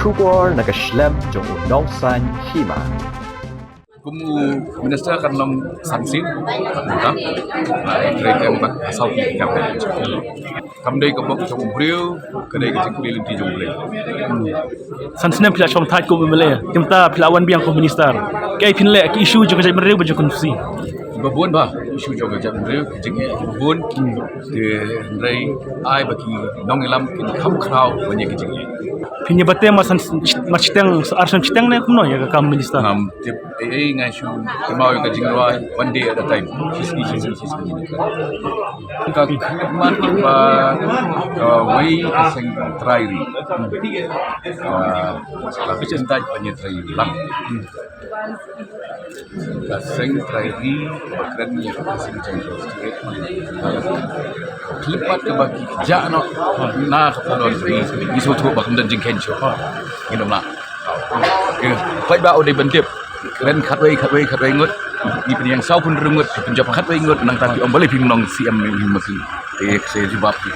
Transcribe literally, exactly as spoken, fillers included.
Khubor na ka shlem jong u nongsan hima. Kum u minister kan long san sien, kan long tam. Ba trei kem ba saw ki kam. Kam dei ka bok jong u briew, ka dei ka jingkyrmen lynti jong u briew. San snem phi la shong thait kum u M L A, kumta phi la wan biang kum minister. Kaei phin leh ki issue jong ka jaitbynriew ba jong ka constituency? Ba bun ba issue jong ka jaitbynriew, ki jingeh ba bun. Te hynrei ai ba ki nongïalam kin kham khraw ban ïa ki jingeh. Phin ïa batem mar san, mar shiteng, ar san shiteng ne kumno ïa ka kam minister? Ngam tip ei ei, nga shu kynmaw ïa ka jingrwai, one day at a time. Shi sngi shi sngi shi sngi. Ka khmat ba kawei ka seng trai ri. Ka, ka bisan dait ban ïa trai ri lang. Ka seng trai ri ba kren ïa ka seng jong ka state. Khlem pat kaba ki jah noh na ka pynlong ri, ngi sngewthuh ba kam don jingkheiñ shuh. Ngin ym lah. Peit ba u dei ban tip. Kren khatwei khatwei khatwei ngut. Ngi pynïeng saw phew hynriew ngut, pynjop khatwei ngut, nangta ki ong balei phi long C M, ngi ma ki. Te ka se jubab ki.